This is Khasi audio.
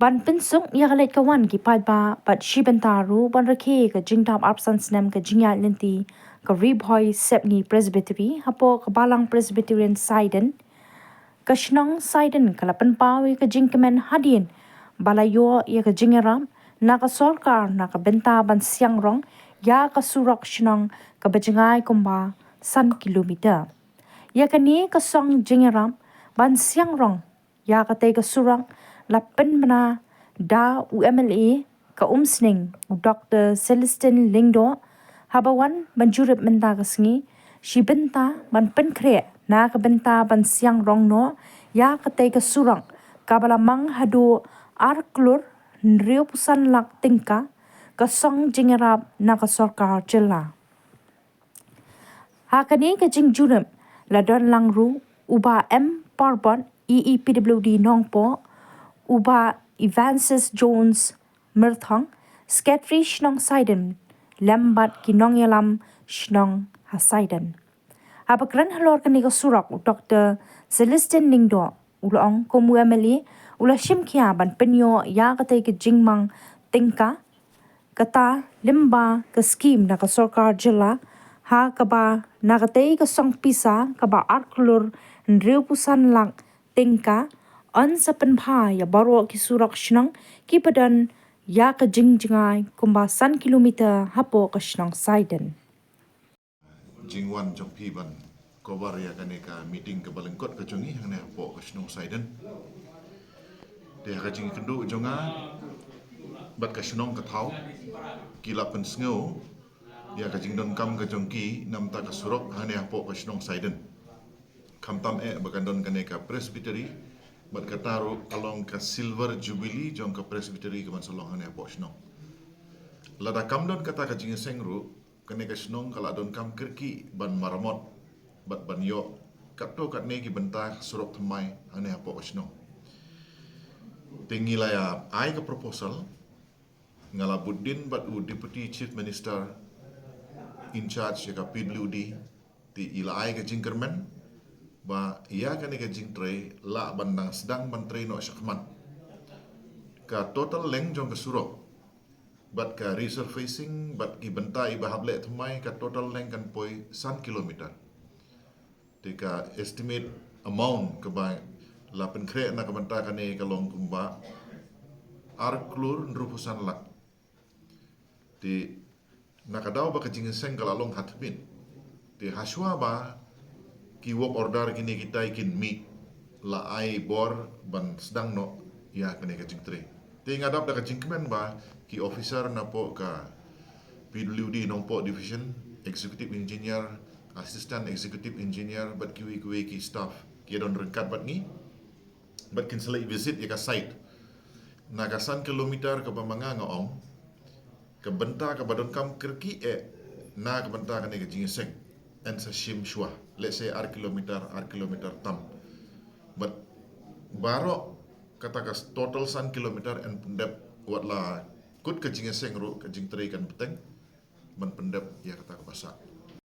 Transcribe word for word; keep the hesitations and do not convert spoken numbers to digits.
Ban pynsuk ïa ka leit ka wan ki paidbah bad shi bynta ruh ban rakhe ka jingdap arphew san snem ka jingïaid lynti ka Ri Bhoi Sepngi Presbytery hapoh ka Balang Presbyterian Saiden, ka shnong Saiden ka la pynpaw ïa ka jingkmen hadien ba la ïoh ïa ka jingïarap na ka sorkar na ka bynta ban siang rong ïa ka surok shnong kaba jngai kumba san kilometer. Ïa kane ka song jingïarap ban siang rong ïa katei ka surok la pynbna da u M L A ka Umsning, u Doktor Celestine Lyngdoh, haba wan ban jurip mynta ka sngi, shi bynta ban pynkhreh na ka bynta ban siang rong noh ïa katei ka surok kaba la mang haduh ar klur hynriewphew san lak tyngka, ka song jingïarap na ka sorkar jylla. Ha kane ka jingjurip la don lang ruh u Bah M Parbot, E E P W D Nongpoh, u Bah Evansis Jones Myrthong, Secretary Shnong Saiden, lem bad ki nongïalam shnong ha Saiden. Haba kren halor kane ka surok, u Doktor Celestine Lyngdoh u la ong kum u M L A u la shim khia ban pynïoh ïa katei ka jingmang tyngka, kata lyngba ka skim na ka sorkar jylla, ha kaba na katei ka song pisa kaba ar klur hynriewphew san lak tyngka, yn sa pynbha ïa baroh ki surok shnong kiba don ïa ka jingjngai kumba san kilometer hapoh ka shnong Saiden. Jingwan jong phi ban cover ïa kane ka meeting kaba lyngkot ka jong ngi hangne hapoh ka shnong Saiden. Te ha ka jingkynduh jong nga bad ka shnong ka thaw, ki la pynsngew ïa ka jingdonkam ka jong ki namta ka surok hangne hapoh ka shnong Saiden. Khamtam eh ba kan don kane ka Presbytery bad kata ruh ka long ka Silver Jubilee jong ka Presbytery kaban sa long hangne hapoh shnong. Lada kam don kata ka jingïaseng ruh, kane ka shnong ka la donkam kyrkieh ban maramot bad ban ïoh katto katne ki bynta surok thymmai hangne hapoh ka shnong. Te ngi la ïa ai ka proposal, nga la bud dien bad u Deputy Chief Minister in charge ïa ka P W D, te i la ai ka jingkyrmen ba ïa kane ka jingtrei lah ban dang sdang ban trei noh shakhmat. Ka total length jong ka surok bad ka resurfacing bad ki bynta iba hap leh thymmai, ka total length kan poi san kilometer. Te ka estimate amount kaba la pynkhreh na ka bynta kane ka long kumba ar klur hynriewphew san lak. Te na ka daw ba ka jingïaseng ka la long ha tymmen, te hashwa ba ki work order kine kitai kin mih, la ai bor ban sdang noh ïa kane ka jingtrei. Te nga dap da ka jingkmen ba ki officer napoh ka P W D Nongpoh Division, Executive Engineer, Assistant Executive Engineer bad kiwei kiwei ki staff ki don ryngkat bad ngi bad kin sa leit visit ïa ka site. Na ka san kilometer kaba ma nga nga ong, ka bynta kaba donkam kyrkieh eh na ka bynta kane ka jingïaseng, yn sa shim shuwa, let's say ar kilometer, ar kilometer tam. Bad baroh kata ka total san kilometer yn pyndep, wat la kut ka jingïaseng ruh ka jingtrei kan bteng ban pyndep ïa kata kaba sah.